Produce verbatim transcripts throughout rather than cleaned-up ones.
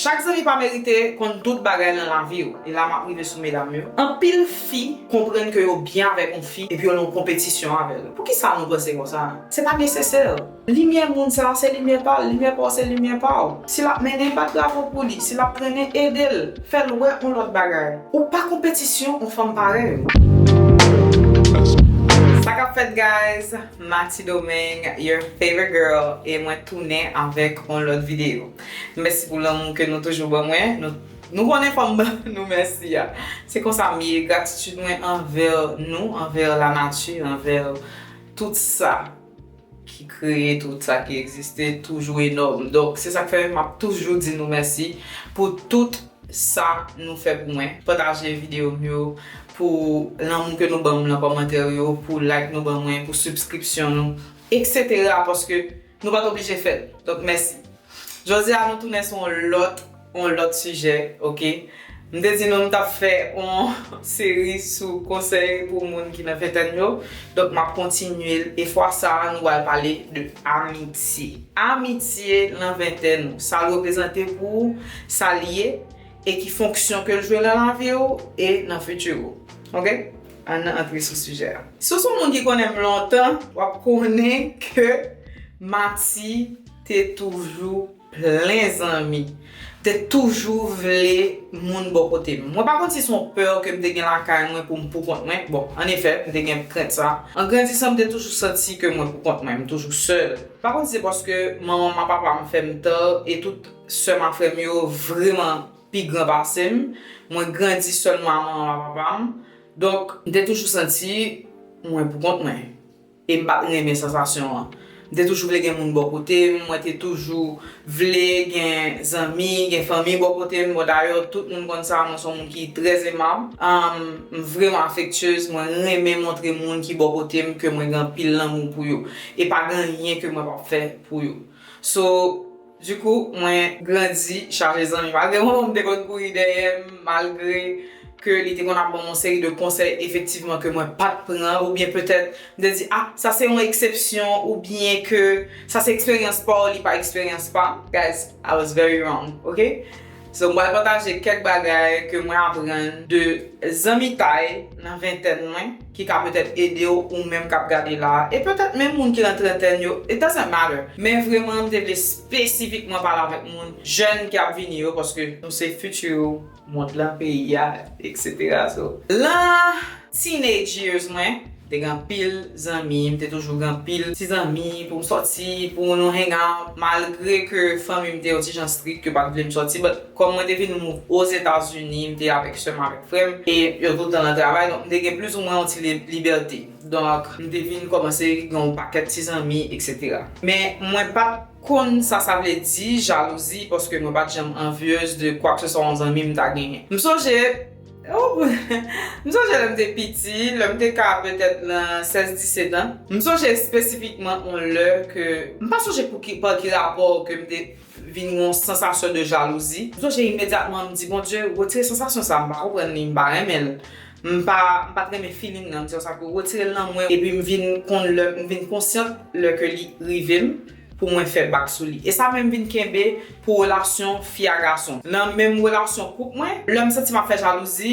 Chak zanmi pa merite konn tout bagay nan lavi w. E la m ap rive sou medam yo. Anpil fi konprann ke yo byen avèk yon fi epi yo nan yon konpetisyon avè l. Poukisa nou panse konsa? Se pa nesesè. Limyè moun sa a se limyè pa l, limyè pa w se limyè pa w. Si l ap mennen bat bravo pou li, si l ap trennen ede l, fè l wè yon lòt bagay. Ou pa konpetisyon yon fanm parèy ou. Sa k ap fèt, guys? Mati Domingue, your favorite girl, e mwen tounen avèk yon lòt videyo. Mèsi pou lanmou ke nou toujou ban mwen. Nou, nou konnen fò m ban nou mèsi a. Se konsa m ye. Gratitid mwen anvè nou, anvè lanati, anvè tout sa ki kreye, tout sa ki egziste, toujou enòm. Donk, se sa k fè m ap toujou di nou mèsi pou tout sa nou fè pou mwen. Pataje videyo m yo, pou lanmou ke nou ban m nan kòmantè yo, pou like nou ban mwen, pou sibskripsyon nou, et cetera, paske nou pa t oblije fè l. Donk, mèsi. Jodi a, nou tounen sou yon lòt, yon lòt sijè, oke? M te di nou m t ap fè yon seri sou konsèy pou moun ki nan ventèn yo. Donk, m ap kontinye l. E fwa sa a, nou pral pale de amitye. Amitye nan ventèn ou. Sa l reprezante pou ou, sa l ye, e ki fonksyon ke l jwe nan lavi w e nan fiti w. Oke? Ann antre sou sijè a. Si w se yon moun ki konnen m lontan, w ap konnen ke Mati te toujou plen zanmi. Te toujou vle moun bò kote m. Mwen pa konn si se yon pè ke m te gen lakay mwen pou m pou kont mwen. Bon, an efè, m te gen krent sa. An grandisan, m te toujou santi ke mwen pou kont mwen, m toujou sèl. Pa konn si se paske manman m ak papa m fè m tan, e tout sè m ak frè m yo vrèman pi gran pase m. Mwen grandi sèlman ak manman m ak papa m. Donk, m te toujou santi mwen pou kont mwen. E m pa t renmen sansasyon an. M te toujou vle gen moun bò kote m, mwen te toujou vle gen zanmi, gen fanmi bò kote m. Bon, dayè, tout moun konn sa, mwen se yon moun ki trè emab. Am, m vrèman afektyez, mwen renmen montre moun ki bò kote m ke mwen gen anpil lanmou pou yo. E pa gen anyen ke mwen p ap fè pou yo. So, dikou, mwen grandi chaje zanmi. Malgre manman m te konn kouri dèyè m, malgre ke li te konn ap ban m yon seri de konsèy efektivman ke mwen pa t pran, oubyen petèt m te di, ah, sa se yon eksepsyon, oubyen ke sa se eksperyans pa w, li pa eksperyans pa m. Guys, I was very wrong, oke? So, m pral pataje kèk bagay ke mwen aprann de zanmitay nan ventèn mwen, ki ka petèt ede w ou menm k ap gade la a, e petèt menm moun ki nan trantèn yo, it doesn't matter. Men vrèman, m te vle espesifikman pale avèk moun jèn ki ap vini yo, paske nou se fiti mond lan, peyi a, et cetera. So, lan teenage years mwen, te gen anpil zanmi, m te toujou gen anpil ti zanmi pou m sòti, pou nou hang out, malgre ke fanmi m te yon ti jan strik, yo pa t vle m sòti, but kòm mwen te vin move Ozetazini, m te avèk sè m, avèk frè m, e yo tout tan nan travay, donk m te gen plizoumwen yon ti li-, libète. Donk, m te vin kòmanse gen yon pakèt ti zanmi, et cetera. Men mwen pa t konn sa sa vle di, jalouzi, paske mwen pa t janm anvyez de kwakeseswa yon zanmi m ta genyen. M sonje, oh, m sonje lè m te piti, lè m te ka petèt nan sèz disèt an. M sonje espesifikman yon lè ke, m pa sonje pou ki, pa ki rapò ke m te vin yon sansasyon de jalouzi. M sonje imedyatman, m di, Bondye, retire sansasyon sa, m pa konprann li, m pa renmen l. M pa, m pa t renmen feeling nan, m di sa pou retire l nan mwen. Epi m vin konn lè, m vin konsyant lè ke li rive m pou mwen fè bak sou li. E sa menm vin kenbe pou relasyon fi a gason. Nan menm relasyon koup mwen, lè m santi m ap fè jalouzi,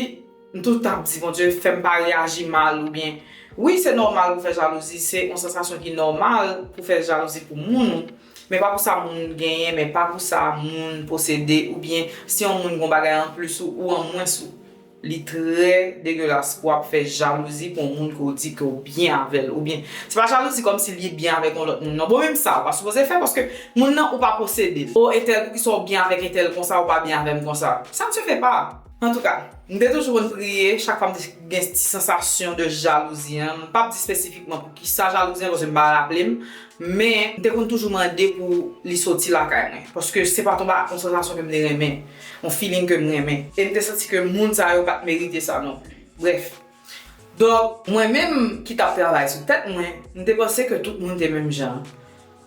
m tout ap di, Bondye, fè m pa reyaji mal oubyen. Wi, se nòmal pou fè jalouzi, se yon sansasyon ki nòmal pou fè jalouzi pou moun ou, men pa pou sa moun genyen, men pa pou sa moun posede, oubyen si yon moun gen yon bagay anplis ou, ou anmwens ou. Li trè degelas pou w ap fè jalouzi pou yon moun ke w di ke w byen avè l, oubyen se pa jalouzi kòmsi li byen avèk yon lòt moun, non. Bon, menm sa, ou pa sipoze fè, paske moun nan ou pa posede l. O, entèl, poukisa w byen avèk entèl konsa, ou pa byen avè m konsa? Ça ne se fait pas. Antouka, m te toujou konn priye, chak fwa m te gen ti sansasyon de jalouzi an, m p ap di espesifikman pou kisa jalouzi an, paske m pa raple m, men m te konn toujou mande pou li soti lakay mwen, paske se pa t yon ba-, yon sansasyon ke m te renmen, yon feeling ke m renmen. E m te santi ke moun sa yo pa t merite sa non plis. Brèf. Donk, mwen menm ki t ap travay sou tèt mwen, m te panse ke tout moun te menm jan.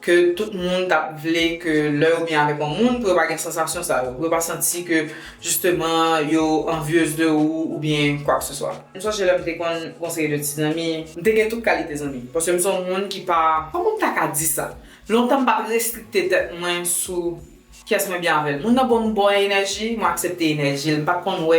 Ke tout moun t ap vle ke lè yo byen avèk yon moun, pou yo pa gen sansasyon sa yo, pou yo pa santi ke, jisteman, yo anvyez de ou, oubyen kwakeseswa. M sonje lè m te konn gon seri de ti zanmi, m te gen tout kalite zanmi. Paske m se yon moun ki pa, kòman m ta ka di sa? Lontan m pa t restrikte tèt mwen sou Kiyès mwen byen avè l? Moun nan ban m bon enèji, mwen aksepte enèji l. M pa t konn wè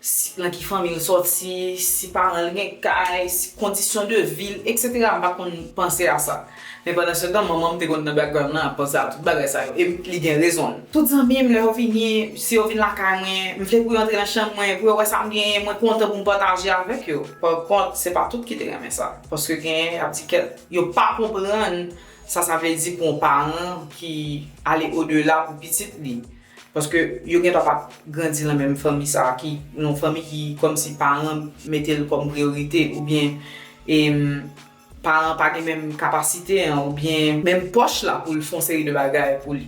si, nan ki fanmi l sòti, si paran l gen kay, si kondisyon de vi l, etsetera. M pa t konn panse a sa. Men pandan se tan, manman m te konn nan background nan ap panse a tout bagay sa yo. E li gen rezon l. Tout zanmi m, lè yo vini, si yo vin lakay mwen, m vle pou yo antre nan chanm mwen, pou yo wè sa m genyen, mwen kontan pou m pataje avèk yo. Pa kont, se pa tout ki te renmen sa. Paske genyen, y ap di kèt, yo pa konprann sa sa vle di pou yon paran ki ale odela pou pitit li. Paske yo gen dwa pa t grandi nan menm fanmi sa a, ki yon fanmi ki kòmsi paran mete l kòm priyorite, oubyen, em, paran pa gen menm kapasite an, oubyen menm pòch la pou l fè yon seri de bagay pou li.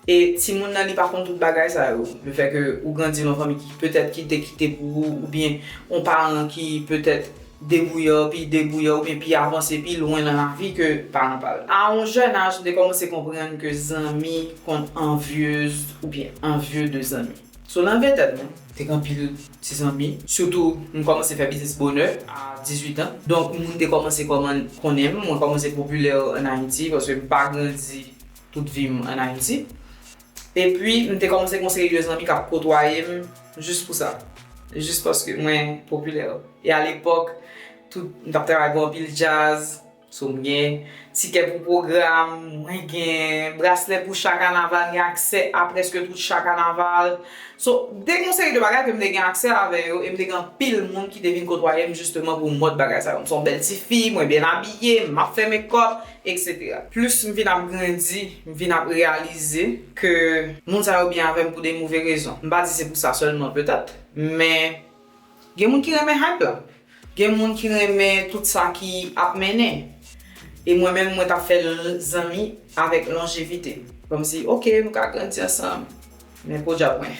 E timoun nan, li pa konn tout bagay sa yo. Le fè ke ou grandi nan yon fanmi ki petèt ki te kite pou ou, oubyen yon paran ki petèt debouyè, pi debouyè, oubyen pi avanse, pi lwen nan lavi ke paran pa l. A yon jèn aj, m te kòmanse konprann ke zanmi konn anvyez oubyen anvye de zanmi. So, nan ventèn mwen, te gen anpil ti zanmi. Sitou, m kòmanse fè biznis bonè, a dizuit an. Donk, moun te kòmanse kòman konnen m, mwen kòmanse popilè ann Ayiti, paske m pa grandi tout vi m ann Ayiti. Epi, m te kòmanse gen yon seri de zanmi k ap kotwaye m jis pou sa. Jis paske mwen popilè. E alepòk, tout, m t ap travay pou anpil djaz. So, m gen tikè pou pwogram, mwen gen braslè pou chak kanaval, m gen aksè a prèske tout chak kanaval. So, te gen yon seri de bagay ke m te gen aksè avè yo, e m te gen anpil moun ki te vin kotwaye m jisteman pou mòd bagay sa yo. M se yon bèl tifi, mwen byen abiye, m ap fè mekòp, etsetera. Plis m vin ap grandi, m vin ap reyalize ke moun sa yo byen avè m pou de move rezon. M pa di se pou sa sèlman, petèt, men gen moun ki renmen hype la. Gen moun ki renmen tout sa ki ap mennen. E mwen menm, mwen t ap fè l-, zanmi avèk lonjevite. Kòmsi, oke, nou ka grandi ansanm. Men podyab mwen.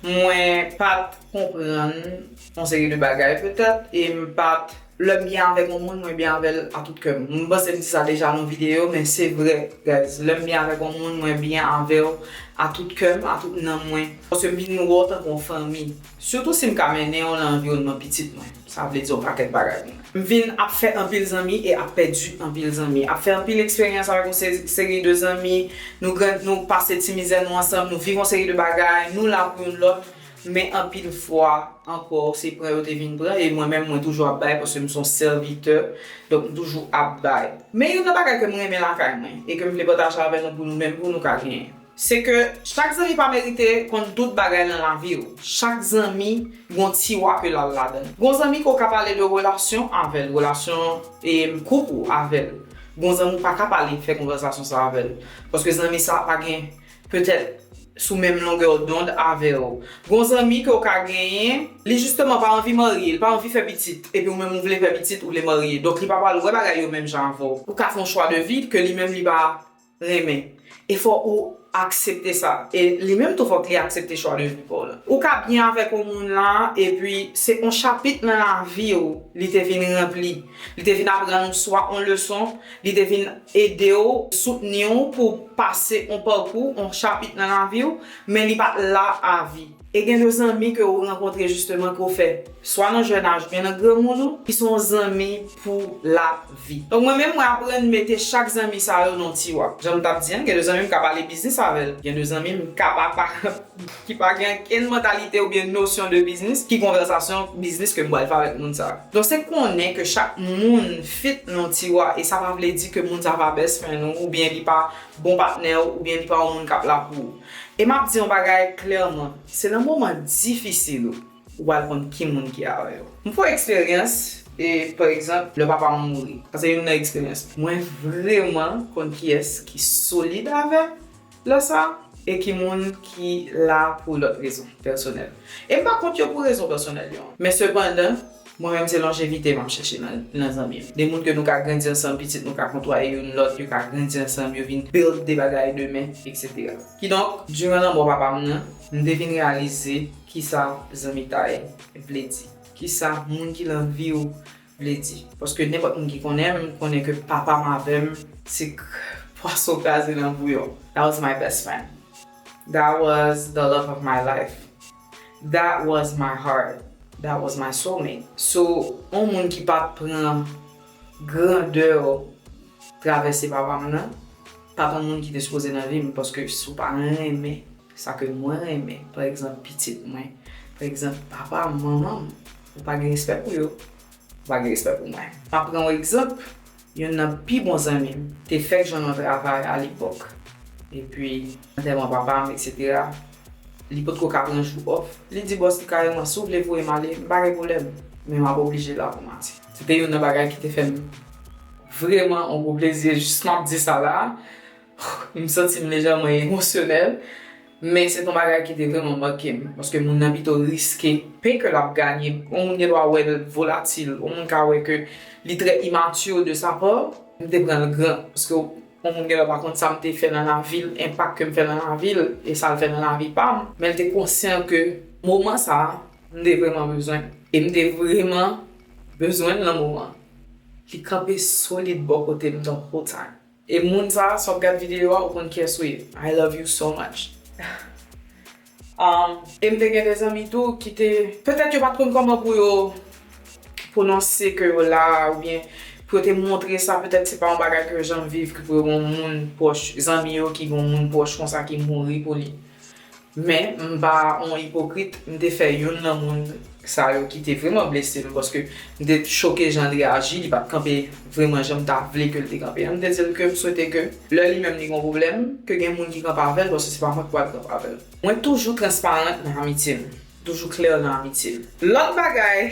Mwen pa t konprann yon seri de bagay, petèt, e m pa t, lè m byen avèk yon moun, mwen byen avè l a tout kè m. M panse m di sa deja nan yon videyo, men se vre, guys. Lè m byen avèk yon moun, mwen byen avè w a tout kè m, a tout nanm mwen. Paske m vin wè w tankou yon fanmi. Sitou si m ka mennen w nan anviwònman pitit mwen. Sa vle di yon pakèt bagay pou mwen. M vin ap fè anpil zanmi e ap pèdi anpil zanmi. Ap fè anpil eksperyans avèk yon se-, seri de zanmi. Nou gran-, nou pase ti mizè nou ansanm, nou viv yon seri de bagay, nou la pou youn lòt. Men anpil fwa ankò, se pran yo te vin pran, e mwen menm, mwen toujou ap bay, paske m se yon sèvitè, donk m toujou ap bay. Men youn nan bagay ke m renmen lakay mwen, e ke m vle pataje avè nou pou nou menm, pou nou ka genyen. Se ke chak zanmi pa merite konn tout bagay nan lavi w. Chak zanmi gon ti wa ke l al ladan l. Gon zanmi ke w ka pale de relasyon avè l, relasyon, e, koup ou avè l. Gon zanmi w pa ka pale, fè konvèsasyon sa avè l. Paske zanmi sa pa gen, petèt, sou menm longè dond avè w. Gon zanmi ke w ka genyen, li jisteman pa anvi marye, li pa anvi fè pitit, epi ou menm ou vle fè pitit, ou vle marye. Donk li pa pral wè bagay yo menm jan avè w. Ou ka fè yon chwa de vi ke li menm li pa renmen. E fò ou aksepte sa. E li menm tou fòk li aksepte chwa de vi pa w la. Ou ka byen avèk yon moun la, epi se yon chapit nan lavi w li te vin ranpli. Li te vin aprann ou swa yon leson, li te vin ede w, soutni w pou pase yon pakou, yon chapit nan lavi w, men li pa t la avi. E gen de zanmi ke ou rankontre jisteman ke ou fè, swa nan jèn aj oubyen nan granmoun ou, ki se yon zanmi pou lavi. Donk mwen menm, mwen aprann mete chak zanmi sa yo nan ti wa. Jan m t ap di an, gen de zanmi m ka pale biznis avè l. Gen de zanmi m ka pa, pa, ki pa gen okenn mantalite oubyen nosyon de biznis, ki konvèsasyon biznis ke m pral fè avèk moun sa. Donk se konnen ke chak moun fit nan ti wa, e sa pa vle di ke moun sa pa best friend ou, oubyen li pa bon patnè w, oubyen li pa yon moun k ap la pou ou. E m ap di yon bagay klèman, se nan moman difisil ou, ou pral konn ki moun ki avè w. M fè eksperyans, e, pa egzanp, lè papa m mouri. Sa se youn nan eksperyans. Mwen vrèman konn kiyès ki solid avè m lè sa, e ki moun ki la pou lòt rezon pèsonèl. E m pa kont yo pou rezon pèsonèl yo. Men sepandan, mwen menm se lonjevite m ap chèche nan, nan zanmi m. De moun ke nou ka grandi ansanm, pitit nou ka kotwaye youn lòt, yo ka grandi ansanm, yo vin build de bagay demen, etsetera. Kidonk, diran lanmò papa m nan, m te vin reyalize kisa zanmitay vle di. Kisa moun ki nan vi w vle di. Paske nenpòt moun ki konnen m, konnen ke papa m avè m, se k-, pwason kraze nan bouyon. That was my best friend. That was the love of my life. That was my heart. That was my soulmate. So, yon moun ki pa t pran grandè travèse papa m nan, pa t yon moun ki te sipoze nan vi m, paske si w pa renmen sa ke mwen renmen, pa egzanp, pitit mwen, pa egzanp, papa m, manman m, ou pa gen respè pou yo, ou pa gen respè pou mwen. M ap pran yon egzanp, youn nan pi bon zanmi m te fèk jwenn yon travay alepòk. Epi, antèman papa m, etsetera, li potko ka pran jou off. Li di bòs li kareman, "Si w vle voye m ale, m pa gen pwoblèm, men m ap oblije la pou madi." Se te youn nan bagay ki te fè m vrèman yon gwo plezi. E jis m ap di sa la, m santi m lejèman emosyonèl, men se t yon bagay ki te vrèman make m, paske moun nan pito riske pen ke l ap ganye. Yon moun gen dwa wè l volatil, yon moun ka wè ke li trè immature de sa part. M te pran l gran, paske yon moun gen dwa pa konn sa m te fè nan lavi l, enpak ke m fè nan lavi l, e sa l fè nan lavi pa m, men l te konsyan ke moman sa a, m te vrèman bezwen. E m te vrèman bezwen l nan moman. Li kanpe solid bò kote m the whole time. E moun sa a, si w ap gad videyo a, ou konn kiyès ou ye. I love you so much. Um, e m te gen de zanmi tou ki te, petèt yo pa t konn kòman pou yo pwononse ke yo la, oubyen pou yo te montre sa, petèt se pa yon bagay ke yo janm viv, ke pou yo gen yon moun pwòch, zanmi yo ki gen yon moun pwòch konsa ki mouri pou li. Men, m pa yon ipokrit, m te fè youn nan moun sa yo ki te vrèman blese m, paske m te choke jan l reyaji, li pa t kanpe vrèman jan m ta vle ke l te kanpe an. M te di l ke m swete ke lè li menm li gen yon pwoblèm, ke gen moun ki kanpe avè l, paske se pa mwen ki pral kanpe avè l. Mwen toujou transparan nan amitye m, toujou klè nan amitye m. Lòt bagay,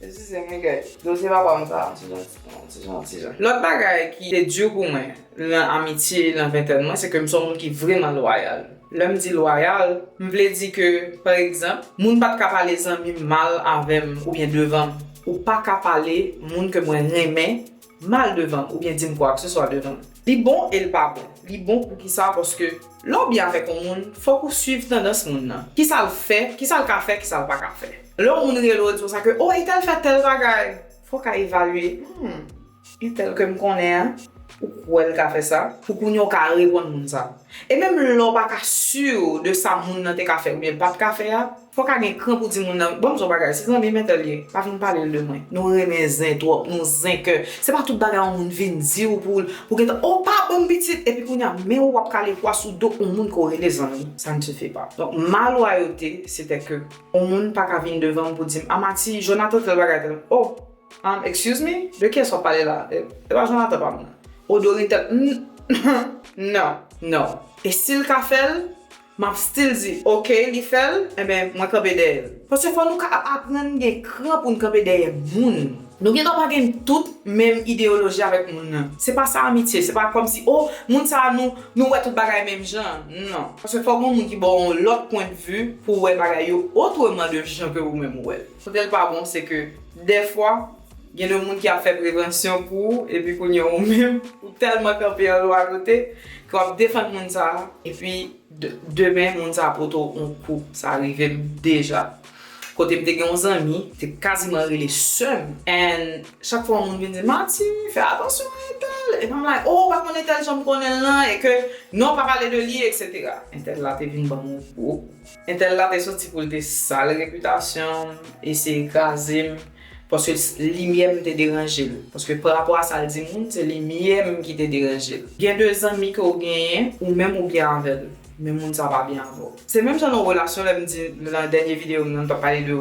eskize m, wi, guys, dosye papa m sa, ti jan, ti jan, ti jan. Lòt bagay ki te di pou mwen nan amitye, nan ventèn mwen, se ke m se yon moun ki vrèman lwayal. Lè m di lwayal, m vle di ke, pa egzanp, moun pa t ka pale zanmi m mal avè m oubyen devan m. Ou pa ka pale moun ke mwen renmen mal devan m oubyen di m kwakseswa devan m. Li bon e l pa bon. Li bon poukisa? Paske lè w byen avèk yon moun, fòk ou swiv tandans moun nan. Kisa l fè, kisa l ka fè, kisa l pa ka fè. Lè yon moun rele w, di w sa ke, "O, entèl fè tèl bagay." Fòk w ka evalye, hmm, entèl ke m konnen an, ou kwè l ka fè sa? Pou kounye a w ka reponn moun sa. E menm lè w pa ka si de sa moun nan te ka fè oubyen pa t ka fè a, fò w ka gen kran pou di moun nan, "Ban m di w yon bagay, se zanmi m entèl ye, pa vin pale l de mwen. Nou renmen zen twòp, nou zen kè." Se pa tout bagay yon moun vin di w pou, pou gentan, "O, pa ban m pitit," epi kounye a, men w ap kale pwa sou do yon moun ke w rele zanmi. Ça ne se fait pas. Donk, malwayote, se tè ke yon moun pa ka vin devan m pou di m, "A Mati, Jonathan tèl bagay, tèl." O, Um, excuse me? De kiyès w ap pale la? E, e pa Jonathan pa m nan. O, Dorine tèl. Non, non. E si l ka fè l, m ap still di, "Ok, li fè l, enben, mwen kanpe dèyè l." Paske fò nou ka ap-, aprann gen kran pou n kanpe dèyè moun. Nou gen dwa pa gen tout menm ideyoloji avèk moun nan. Se pa sa amitye, se pa kòmsi, "O, moun sa a, nou, nou wè tout bagay menm jan." Non. Paske fò gen yon moun ki ba w yon lòt pwennvi pou w wè bagay yo otreman de jan ke ou menm ou wè l. Kote l pa bon, se ke dèfwa, gen de moun ki ap fè prevansyon pou ou, epi kounye a ou menm, ou tèlman kanpe an lwayote, ke w ap defann moun sa a, epi de-, demen, moun sa a pote w yon kou. Sa rive m deja. Kote m te gen yon zanmi, te kaziman rele sè m. And chak fwa yon moun vin di, "Mati, fè atansyon a entèl." Epi m like, "O, ou pa konn entèl jan m konnen l lan, e ke non, pa pale de li, etsetera." Entèl la te vin ban m yon gwo kou. Entèl la te soti pou l te sal repitasyon m, eseye kraze m, paske s-, limyè m te deranje l. Paske parapò a sa l di moun, se limyè m ki te deranje l. Gen de zanmi ke w genyen, ou menm ou byen avè l, men moun sa pa byen avè w. Se menm jan nan yon relasyon, lè m di nan dènye videyo m nan, m t ap pale de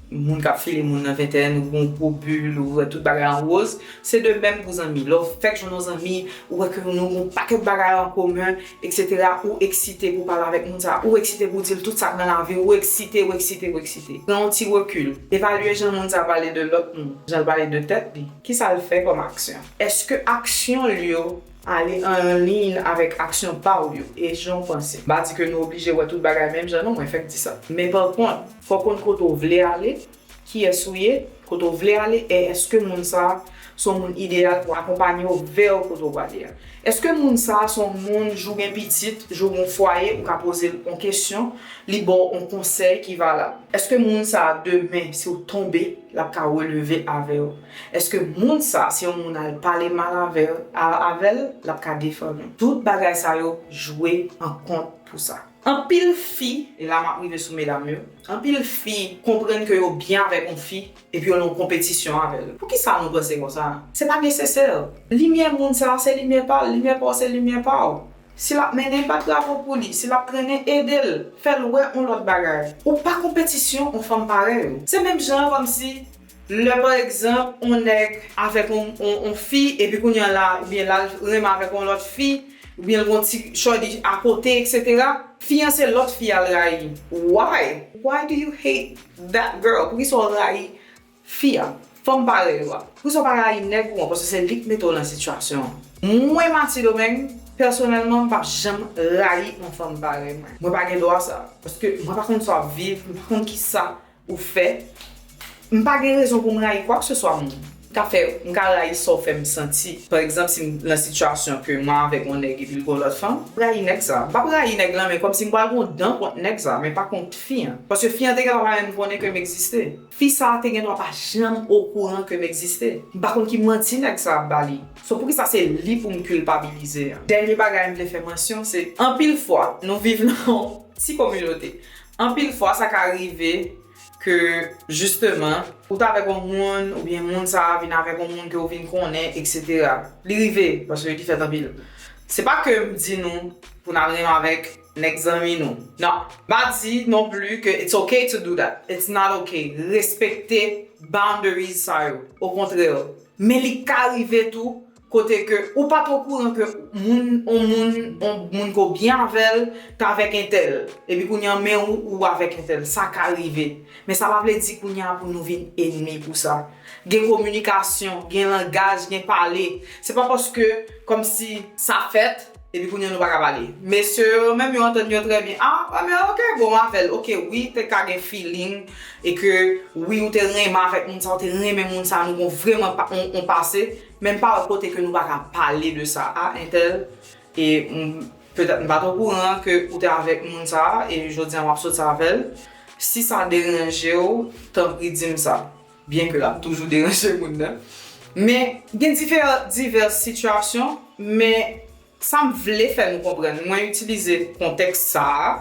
moun k ap file moun nan ventèn, ou gen yon gwo bil, ou wè tout bagay an woz, se de menm pou zanmi. Lè w fèk jwenn yon zanmi, ou wè ke nou gen yon pakèt bagay an komen, etsetera, ou eksite pou pale avèk moun sa, ou eksite pou di l tout sa k nan lavi w, ou eksite, ou eksite, ou eksite. Pran yon ti rekil. Evalye jan moun sa pale de lòt moun, jan l pale de tèt li. Kisa l fè kòm aksyon? Èske aksyon l yo ale an liy avèk aksyon pa w yo, e jan w panse. M pa di ke nou oblije wè tout bagay menm jan non, mwen fèk di sa. Men pa kont, fò w konn kote w vle ale, kiyès ou ye, kote w vle ale, e èske moun sa a se yon moun ideyal pou akonpanye w vè kote w prale a? Èske moun sa a se yon moun, jou w gen pitit, jou w gen yon fwaye, ou ka poze l yon kesyon, li ba w yon konsèy ki valab? Èske moun sa a, demen, si w tonbe, l ap ka releve avè w? Èske moun sa, si yon moun al pale mal avè, a-, avè l, l ap ka defann ou? Tout bagay sa yo jwe an kont pou sa. Anpil fi, e la m ap rive sou medam yo, anpil fi konprann ke yo byen avèk yon fi, epi yo nan yon konpetisyon avè l. Poukisa nou panse konsa? Se pa nesesè. Limyè moun sa, se limyè pa l, limyè pa w, se limyè pa w. Si l ap mennen, bat bravo pou li. Si l ap trennen, ede l. Fè l wè yon lòt bagay. Ou pa konpetisyon yon fanm parèy ou. Se menm jan kòmsi lè, pa egzanp, yon nèg avèk yon, yon, yon fi, epi kounye a la, oubyen l al renmen avèk yon lòt fi, oubyen l gon ti chòdi akote, etsetera. Fi an se lòt fi a l rayi. Why? Why do you hate that girl? Poukisa w rayi fi a? Fanm parèy ou a. Poukisa w pa rayi nèg ou an? Paske se li k mete w nan sitiyasyon an. Mwen, Mati Domeng, pèsonèlman, m p ap janm rayi yon fanm parèy mwen. Mwen pa gen dwa sa. Paske mwen pa konn sa w ap viv, mwen pa konn kisa ou fè, m pa gen rezon pou m rayi kwakseswa moun. M ka fè, m ka rayi sa w fè m santi. Pa egzanp, si m nan sitiyasyon ke mwen avèk yon nèg epi l gon lòt fanm, m rayi nèg sa. M p ap rayi nèg lan, men kòmsi m pral gon dan kont nèg sa, men pa kont fi an. Paske fi an te gen dwa pa menm konnen ke m egziste. Fi sa a te gen dwa pa janm okouran ke m egziste. M pa konn ki manti nèg sa ap ba li. So, poukisa se li pou m kilpabilize an? Dènye bagay m vle fè mansyon, se anpil fwa, nou viv nan yon ti kominote. Anpil fwa, sa ka rive ke, jisteman, ou t avèk yon moun, oubyen moun sa a vin avèk yon moun ke ou vin konnen, etsetera. Li rive, paske li fèt anpil. Se pa ke m di nou pou n al renmen avèk nèg zanmi nou. Non. M pa di non pli ke it's okay to do that. It's not okay. Respekte boundaries sa yo. Okontrè. Men li ka rive tou, kote ke ou pa t okouran ke moun, on moun, on moun ke w byen avè l, t avèk entèl. Epi kounye a, men ou, ou avèk entèl. Sa ka rive. Men sa pa vle di kounye a pou nou vin enmi pou sa. Gen kominikasyon, gen langaj, gen pale. Se pa paske kòmsi sa fèt, epi kounye a nou pa ka pale. Mesye yo menm yo antann yo trè byen. Ah, ah, men ok, bon, m avè l. Ok, wi, te ka gen feeling, e ke wi, ou te renmen avèk moun sa, ou te renmen moun sa, nou gon vrèman pa, on, on pase, men m pa wè kote ke nou pa ka pale de sa. Ah, entèl, e m, petèt m pa t okouran ke ou te avèk moun sa, e jodi a w ap soti avè l. Si sa deranje w, tanpri di m sa. Byen ke l ap toujou deranje moun nan. Men, gen diferan, divès sitiyasyon, men sa m vle fè nou konprann, mwen itilize kontèks sa a,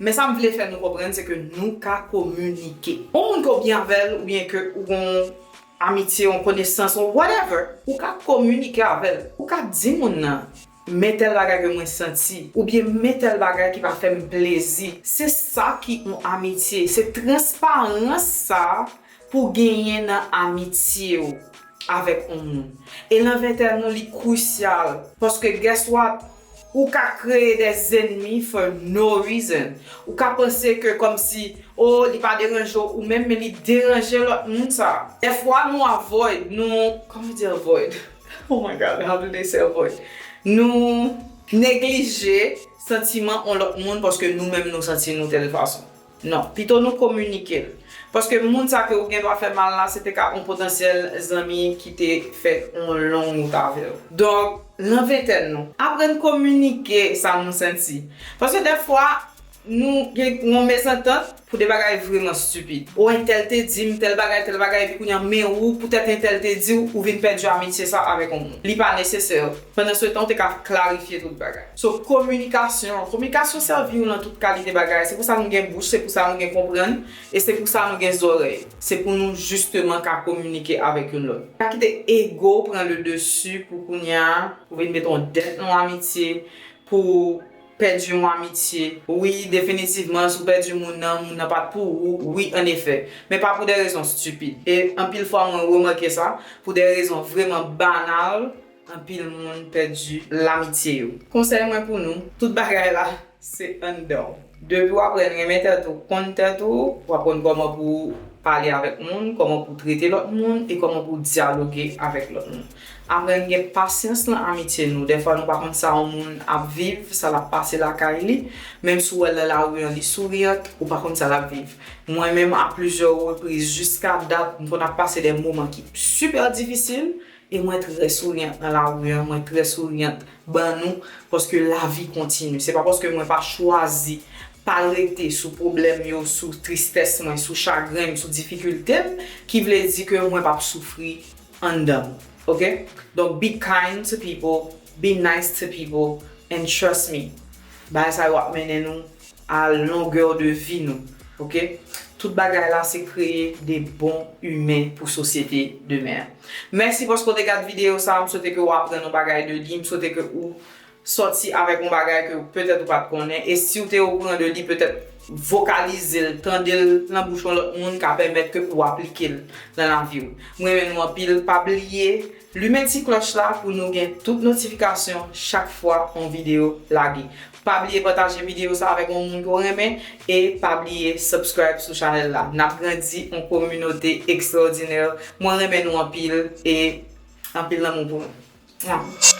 men sa m vle fè nou konprann, se ke nou ka kominike. Yon moun ke w byen avè l, oubyen ke ou gon amitye, yon konesans, yon whatever, ou ka kominike avè l. Ou ka di moun nan, men tèl bagay ke mwen santi, oubyen men tèl bagay ki pa fè m plezi. Se sa ki yon amitye. Se transparans sa a pou genyen nan amitye w avèk yon moun. E nan ventèn nou, li krisyal. Paske, guess what? Ou ka kreye des ennemis for no reason. Ou ka panse ke kòmsi, oh, li pa deranje w ou menm, men li deranje lòt moun sa. Dèfwa, nou avoid, nou, kòman di avoid? Oh my God, how do they say avoid? Nou neglije santiman yon lòt moun paske nou menm nou santi nou tèl fason. Non, pito nou kominike l. Paske moun sa ke ou gen dwa fè mal la, se te ka yon potansyèl zanmi ki te fè yon long wout avè w. Donk, nan ventèn nou, aprann kominike sa nou santi. Paske dèfwa, nou gen yon mezantant pou de bagay vrèman stipid. O, entèl te di m tèl bagay, tèl bagay, epi kounye a, men ou, poutèt entèl te di w, ou vin pèdi amitye sa avèk yon moun. Li pa nesesè. Pandan se tan, ou te ka klarifye tout bagay. So, kominikasyon. Kominikasyon sèvi w nan tout kalite bagay. Se pou sa nou gen bouch, se pou sa nou gen konprann, e se pou sa nou gen zòrèy. Se pou nou jisteman ka kominike avèk youn lòt. Pa kite ego pran le dessus pou kounye a, ou vin met yon dèt nan amitye, pou pèdi yon amitye. Wi, definitivman, si w pèdi moun nan, moun nan pa t pou ou, wi, annefè. Men pa pou de rezon stipid. E anpil fwa, mwen remake sa, pou de rezon vrèman banal, anpil moun pèdi lamitye yo. Konsèy mwen pou nou, tout bagay la, se anndan w. Depi w aprann renmen tèt ou, konn tèt ou, w ap konn kòman pou w pale avèk moun, kòman pou w trete lòt moun e kòman pou w dyaloge avèk lòt moun. Aprann gen pasyans nan amitye nou. Dèfwa nou pa konn sa yon moun ap viv, sa l ap pase lakay li. Menm si w wè l nan lari an, li souriyant, ou pa konn sa l ap viv. Mwen menm, a plizyè repriz, jiska dat, m konn ap pase de moman ki sipè difisil, e mwen trè souriyant nan lari an, mwen trè souriyant ban nou, paske lavi kontini. Se pa paske mwen pa chwazi pa rete sou pwoblèm yo, sou tristès mwen, sou chagren m, sou difikilte m, ki vle di ke mwen p ap soufri anndan m. Oke? Donk, be kind to people, be nice to people, and trust me, bagay sa yo ap mennen nou a longè de vi nou. Oke? Tout bagay la, se kreye de bon imen pou sosyete demen an. Mèsi paske w te gade videyo sa a. M swete ke w aprann yon bagay de li. M swete ke ou sòti avèk yon bagay ke petèt ou pa t konnen, e si w te okouran de li, petèt vokalize l, tande l nan bouch yon lòt moun ka pèmèt ke ou aplike l nan lavi w. Mwen renmen nou anpil, pa bliye limen ti klòch la pou nou gen tout notifikasyon chak fwa yon videyo lage. Pa bliye pataje videyo sa avèk yon moun ke w renmen, e pa bliye subscribe sou chanèl la. N ap grandi yon kominote ekstraòdinè. Mwen renmen nou anpil, e anpil lanmou pou nou. Mwa.